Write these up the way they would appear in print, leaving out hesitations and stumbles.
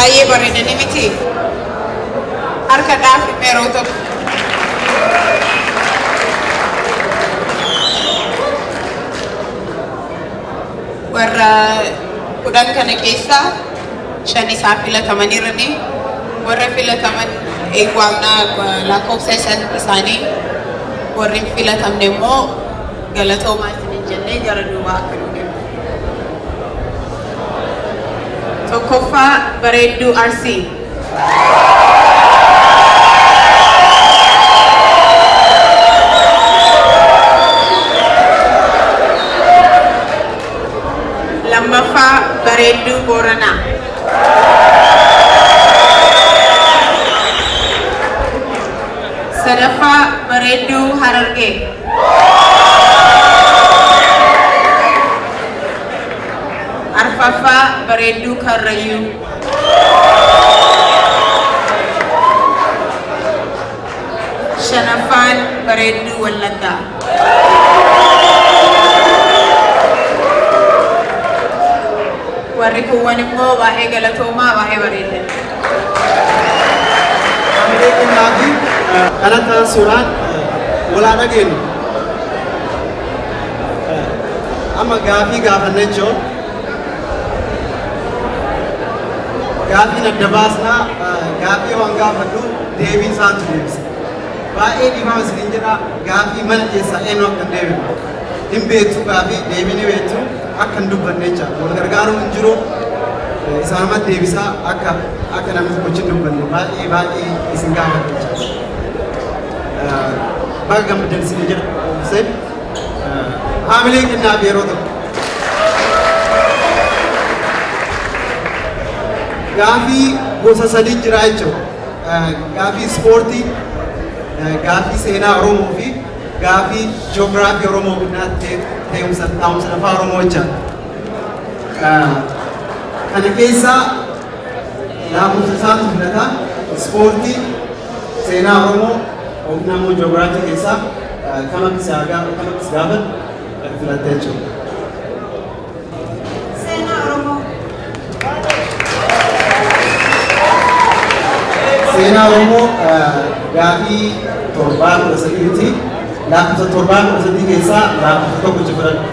Baay'ee bareedanii miti. Harka dhaafi yeroo tokko. Warra 10 kana keessaa shan isaa filatamaniirani. Warra filataman waamnaa lakkoofsa isaanii, warri hin filatamne immoo galatoomaa isiniin jennee gara duubaa akka nu deemu. Tokkoffaa, Bareedduu Arsii. Lammaffaa, Bareedduu Booranaa. Sadaffaa, Bareedduu Harargee. Arfaffaa, Bareedduu Karrayyuu. Shanaffaan, Bareedduu Wallaggaa. Warri kuuwwan immoo baay'ee galatoomaa, baay'ee bareedan. Hamilee kennaa fi kanatti aansuudhaan walaa dhageenyu. Amma gaafii gaafanna jechuun gaafiin adda baasnaa, gaafii waan gaafadhu deebii isaantu deebisa. Baay'ee dhiifama isiniin jedha, gaafii mana keessaa eenyu akka hin deebine. Hin beektu, gaafii deebii ni beektu, akka hin dubbanne jecha. Wal gargaaruun hin jiru. Isaanumatti deebisaa, akka namni tokkochi hin dubbanne baay'ee baay'ee isin gaafadha jecha. Baga gammaddan isiniin jedha. Hussein haamilee kennaaf yeroo tokko. Gaafii gosa sadii jira jechuudha. Gaafii ispoortii, gaafii seenaa Oromoo fi gaafii ji'oogiraafii Oromoo guddinaa ta'umsa taa'umsa lafaa Oromoo jechaadha. Kana keessaa lakkoofsa isaatu filata. Ispoortii, seenaa Oromoo yookiin ammoo ji'oogiraafii keessaa kam akka si kam akka si gaafatu filatta jechuudha. Seenaa Oromoo. Seenaa Oromoo, gaafii 7 13ti. Lakkoofsa 7 13 keessaa lakkoofsa tokko filadhu.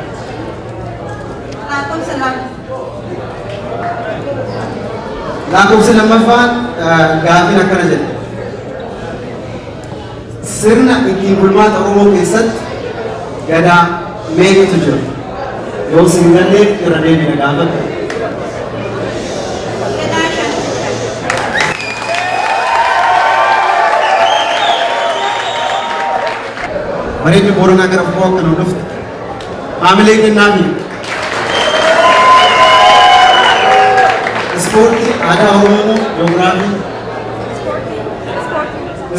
Lakkoofsa 2. Lakkoofsi lammaffaan, gaafiin akkana jedha. Sirna ittiin bulmaata Oromoo keessatti gadaa meeqatu jira? Yoo isin hin galle irra deebina gaafadhu. Gadaa 5. Bareeddu Booranaa gara fufoo akka nu dhuftu. Haamilee kennaafi. Ispoortii, aadaa Oromoo moo ji'oogiraafii?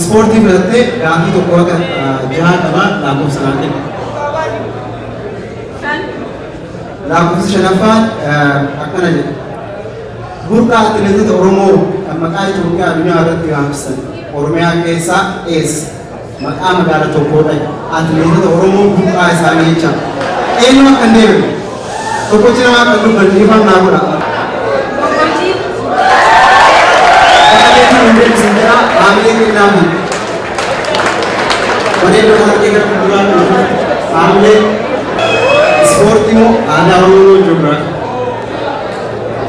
Ispoortii filattee gaafii 1 akka 6 qaba, lakkoofsa naa kenna. 5. Lakkoofsi shanaffaan akkana jedha. Burqaa atileetota Oromoo kan maqaa Itoophiyaa addunyaa irratti waamsisan Oromiyaa keessaa eessa? Maqaa magaala tokkoodha. Atileetota Oromoo burqaa isaanii jecha. Eenyu akka hin deebine? Tokkochi nama akka dubbanne dhiifama naa godha. Boqojii. Bakka keetti hin deebisin jedha, haamilee kennaafi. Bareedduu Harargee gara fuulduraa kan dhufu haamilee. Ispoortii moo aadaa Oromoo moo ji'oogiraafii?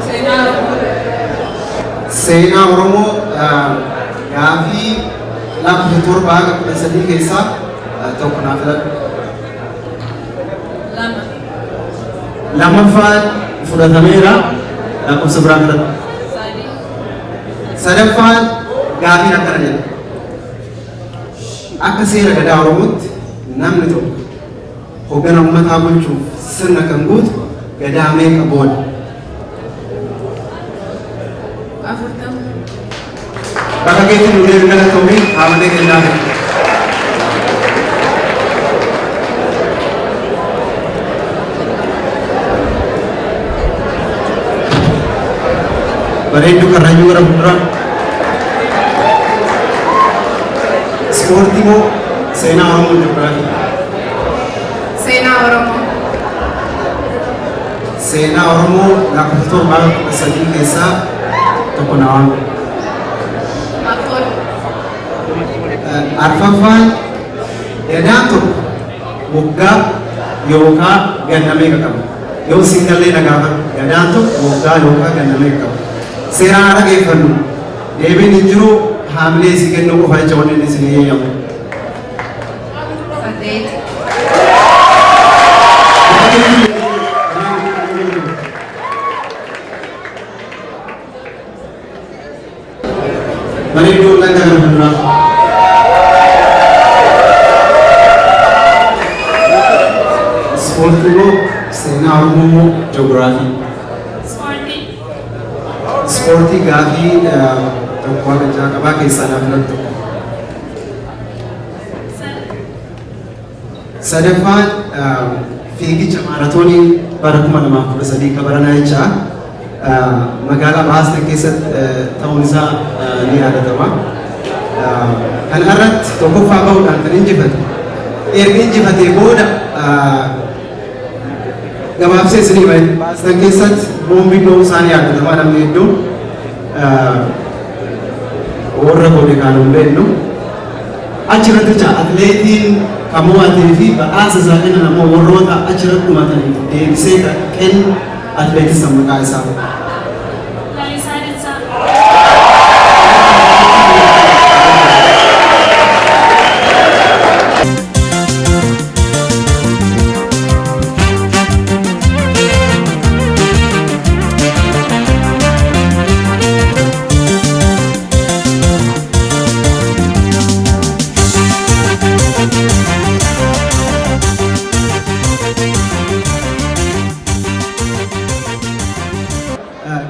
Seenaa Oromoo. Seenaa Oromoo, gaafii lakkoofsa 7 haga 13 keessaa tokko naa filadhu. 2. Lammaffaan fudhatameera, lakkoofsa biraa filadhu. 3. Sadaffaan, gaafiin akkana jedha. Akka seera gadaa Oromootti namni tokko hoggana uummataa bulchuuf sirna kan guutu gadaa meeqa booda? 40. Bakka keetti nu deebi, galatoomii, haamilee kennaa. Bareedduu Karrayyuu gara fuulduraa. Ispoortii moo seenaa Oromoo ji'oogiraafii? Seenaa Oromoo. Seenaa Oromoo, lakkoofsa 7 13 keessaa tokko. Tokko na waame. 4. Arfaffaan, gadaan tokko waggaa yookaan ganna meeqa qaba? Yoo isin gallee na gaafadhu. Gadaan tokko waggaa yookaan ganna meeqa qaba? Seeraan haa dhageeffannu. Deebiin hin jiru, haamilee isin kennuu qofa jecha wanni inni isin eeyyamu. 8. Bareedduu Wallaggaa, gara fuulduraa. Ispoortii moo seenaa Oromoo moo ji'oogiraafii? Ispoortii. Ispoortii, gaafii tokko haga jaha qabaa keessaa naaf filadhu tokko. Sadaffaan, fiigicha maaratoonii bara 2013 kabaranaa jecha magaalaa Baastan keessatti ta'uun isaa ni yaadatama. Kana irratti tokkoffaa bahuudhaan kan injifate. Erga injifatee booda, gabaabsee isinii Baastan keessatti boombii dhoo'uu isaa ni yaadatama, namni hedduun warra godhe kan hin beeknu. Achirratti jecha atleetiin kan mo'atee fi badhaasa isaa kennan ammoo warroota achirratti dhumataniif deebisee kan kennu atleetii san maqaa isaa. Lalisaa Dinsaa.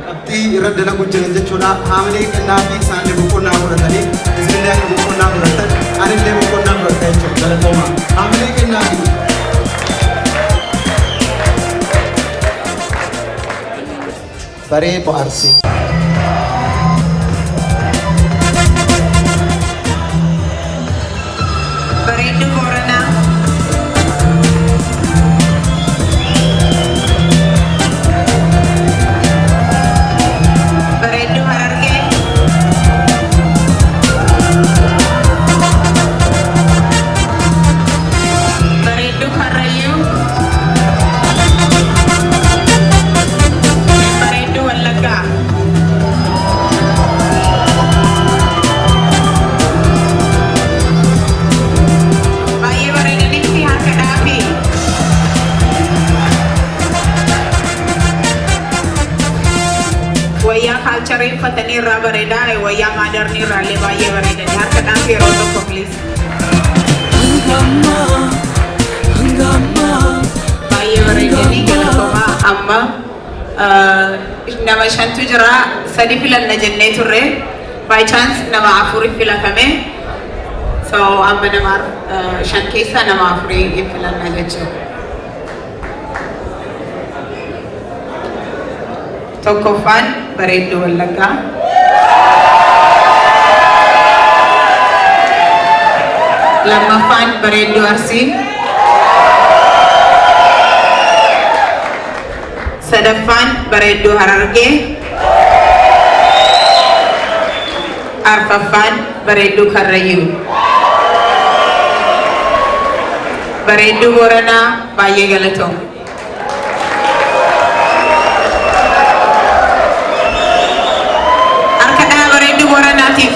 Qabxii irra dalagu jiran jechuudha. Haamilee kennaa fi isaanillee boqonnaa fudhatanii, isinillee akka boqonnaa fudhatan, anillee boqonnaa fudhadha jechuudha. Galatooma. Haamilee kennaa fi. Bareedu Arsii. Bareedduu Booranaa. Bareedduu Harargee. Bareedduu Karrayyuu. Bareedduu Wallaggaa. Baay'ee bareedanitti harka dhaafi. Wayyaa culture uffatanii irraa bareedaa, wayyaa modern irraa illee baay'ee bareedanii, harka dhaafi yeroo tokko, please. Baay'ee bareedanii, galatoomaa. Amma nama shantu jira, sadi filanna jennee turre, by chance nama afuri filatame. So amma nama shan keessaa nama afurii hin filanna jechuudha. Tokkoffaan Bareedduu Wallaggaa. Lammaffaan Bareedduu Arsii. Sadaffaan Bareedduu Harargee. Arfaffaan Bareedduu Karrayyuu. Bareedduu Booranaa, baay'ee galatoom. Harka dhahaa Bareedduu Booranaatiif.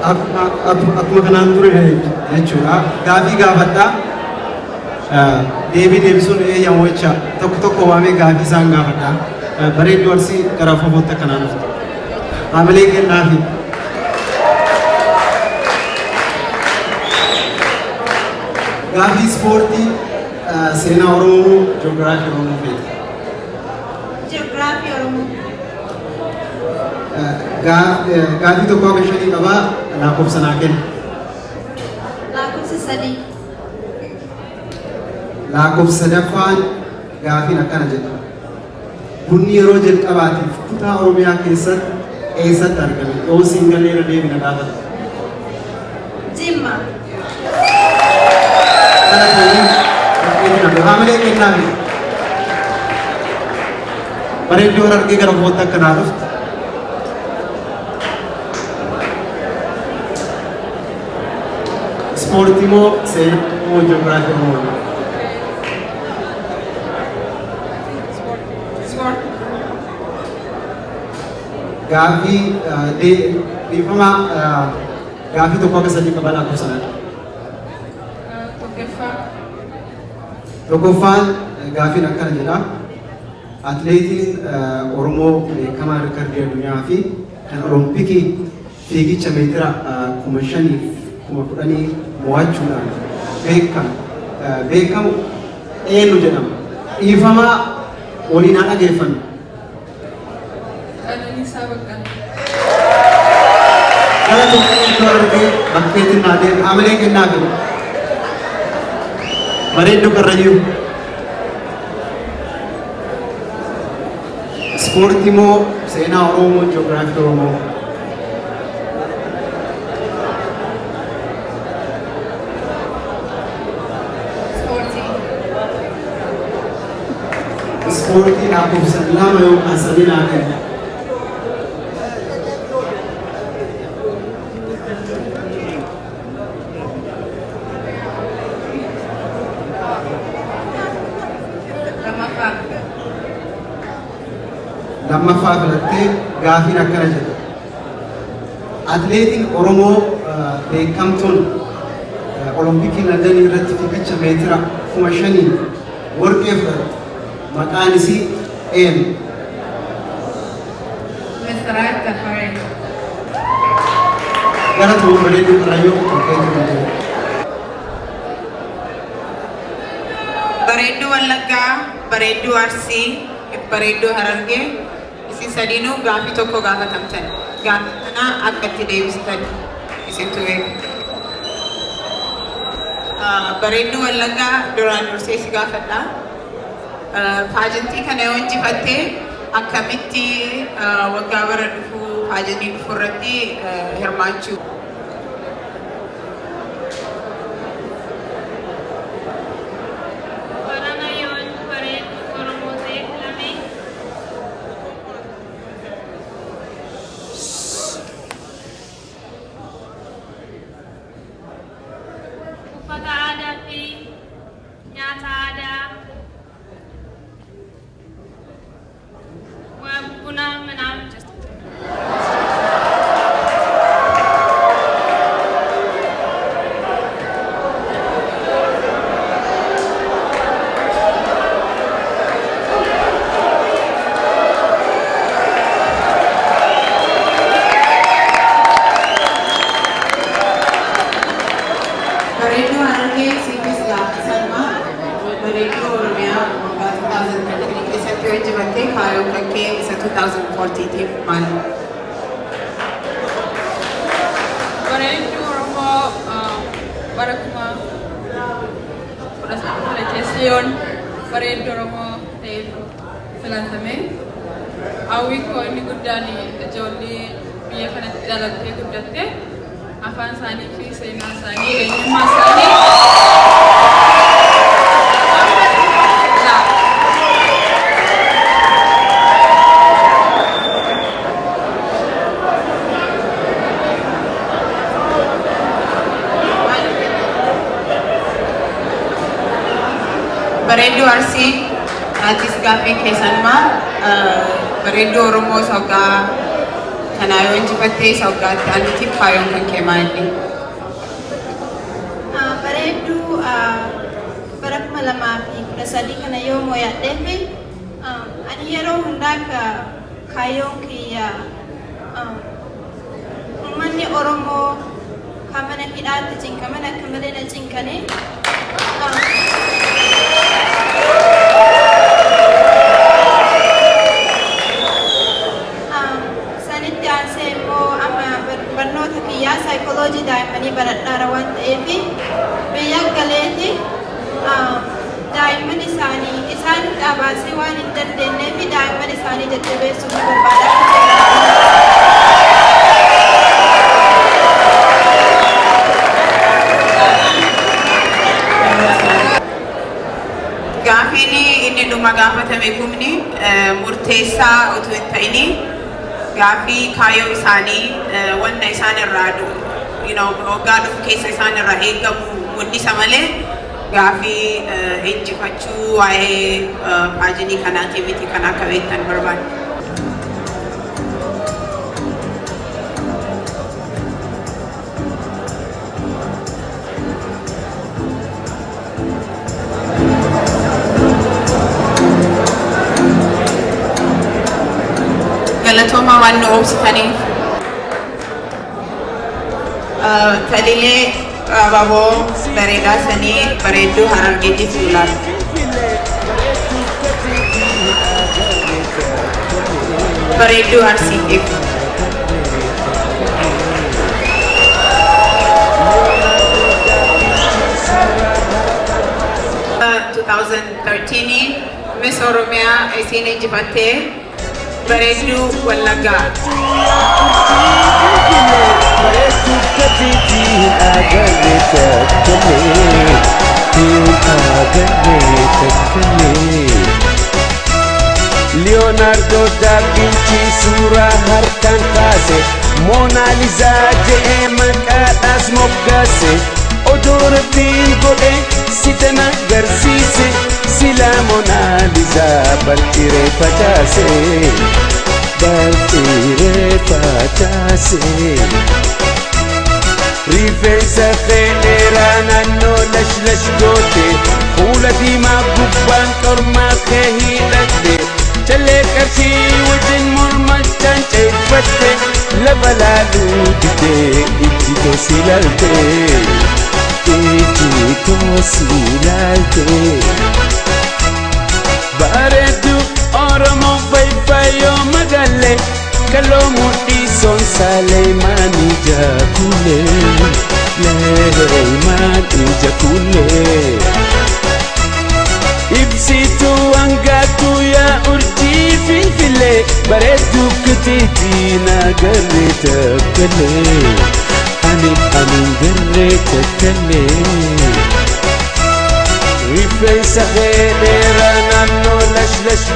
Akkuma kanaan ture jechuudha. Gaafii gaafadhaa. Deebii deebisuun eeyyamu jecha tokko tokko waamee gaafii isaan gaafadhaa. Bareedduu Arsii, gara fofootti akkanaan dhuftu. Haamilee kennaafi. Gaafii ispoortii, seenaa Oromoo, ji'oogiraafii Oromoo feeti. Ji'oogiraafii Oromoo. Gaafii tokko haga shanii qabaa, lakkoofsa naa kenna. Lakkoofsa 3. Lakkoofsa sadaffaan gaafiin akkana jedha. Bunni yeroo jalqabaatiif kutaa Oromiyaa keessatti eessatti argame? Yoo siin galeera deebina gaafata. Jimma. Galatoomii haamilee kennaafi. Bareedduu Harargee gara kootti akka naa dhuftu. Ispoortii moo seenaa moo ji'oogiraafii moo? Ispoortii. Gaaffii dhiifama, gaaffii tokko akka sadii qaban lakkoofsa sanadha. Tokkoffaa. Tokkoffaan gaaffiin akkana jedha. Atileetiin Oromoo beekamaa riikardii addunyaa fi kan Olompikii fiigicha meetira 5,000 10,000 mo'achuudhaan beekamu eenyu jedhama? Dhiifamaa waliin haa dhageeffannu. Qananiisaa Baqqalaa. Gara tokko iddoo argee bakkeetti naa deemu amalee kennaa fi bareedduu Karrayyuu. Ispoortii moo seenaa Oromoo, ji'oogiraafii Oromoo? Ispoortii. Ispoortii lakkoofsa lama yookaan sadii naa kenna. Lammaffaa. Lammaffaa filattee gaafiin akkana jedha. Atileetiin Oromoo beekamtuun Olompikii Londonii irratti fiigicha meetira 5,000 warqee fudhatte maqaan isii eenyu? Masarat Tafarii. Gara tu'uun bareedduu Karrayyuu bakkeetti danda'u. Bareedduu Wallaggaa, bareedduu Arsii, bareedduu Harargee, isin sadiinuu gaafii tokko gaafatamtan. Gaafii kana akka itti deebistan isintu beeku. Bareedduu Wallaggaa, duraan dursee si gaafadha. Pageantii kana yoo injifatte akkamitti waggaa bara dhufuu pageantii dhufu irratti hirmaachuu? Barana yoon bareedduu Oromoo ta'ee filame, uffata aadaa fi nyaata aadaa, buna ምናምን just Bareedduu Harargee, siifis gaaffisanuma. Bareedduu Oromiyaa waggaa 2013 keessatti yoo injifatte kaayyoon kan kee isa 2014tiif maali? Bareedduu Oromoo bara 2013 keessa yoon bareedduu Oromoo ta'ee filatame, hawwii koo inni guddaan ijoollee biyya kanatti dhalattee guddatte afaan isaanii fi seenaa isaanii, eenyummaa isaanii La. Bareedduu Arsii, atis gaaffiin keessanuma. Bareedduu Oromoo isa waggaa kanaa yoo injifatte isa waggaa itti aanutiif kaayyoon kan kee maali? Bareedduu bara 2013 kana yoo mo'adheefi, ani yeroo hundaa kaayyoon kiyya uummanni Oromoo kan mana hidhaatti cinqaman akka malee na cinqanii sanitti aansee immoo amma barnoota kiyyaa saayikooloojii daa'immanii baradhaara waan ta'eef biyya galeeti daa'imman isaanii isaan baasee waan hin dandeenyeef daa'imman isaanii jajjabeessuu ni barbaada. Gaafiin inni dhuma gaafatame kumni murteessaa utuu hin ta'ini, gaafii kaayyoo isaanii, wanna isaan irraa waggaa dhufu keessa isaan irraa eegamu mul'isa malee gaafii injifachuu waa'ee pageant kanaatii miti, kan akka beektan barbaada. Galatooma waan nu obsitaniif. Talilee abaaboo bareedaa sanii bareedduu Harargeetiif fuulaadha. Bareedduu Arsiitiif. 2013 Miss Oromiyaa isiin injifattee bareedduu Wallaggaa. Bareedduu gatiitii agarree takkalee, agarree takkalee. Leonardo da Vinci suuraa harkaan kaase, Moonaalizaa je'ee maqaadhaas moggaase. Odoo Rabbiin godhe sitan agarsiise, silaa Moonaalizaa balciree facaase, balciree facaase. Rifeensa kee dheeraa naannoo lashlash goote, fuula diimaa gubbaan qormaa kee hidhatte, callee qarshii wajjin mormachaan ceeffatte, lafa laaluu didee ijji toosi laalte, ijji toosi laalte. Bareedduu Oromoo fayyoo magaalee, kaloo mudhii soonsaalee maanii jaakulee, leemaan ija kuulee. Ibsituu hangaatu yaa urjii finfilee, bareedduu kitiitii nagarree takkalee, ani ani garree takkalee. Rifeensa kee dheeraa naannoo lashlash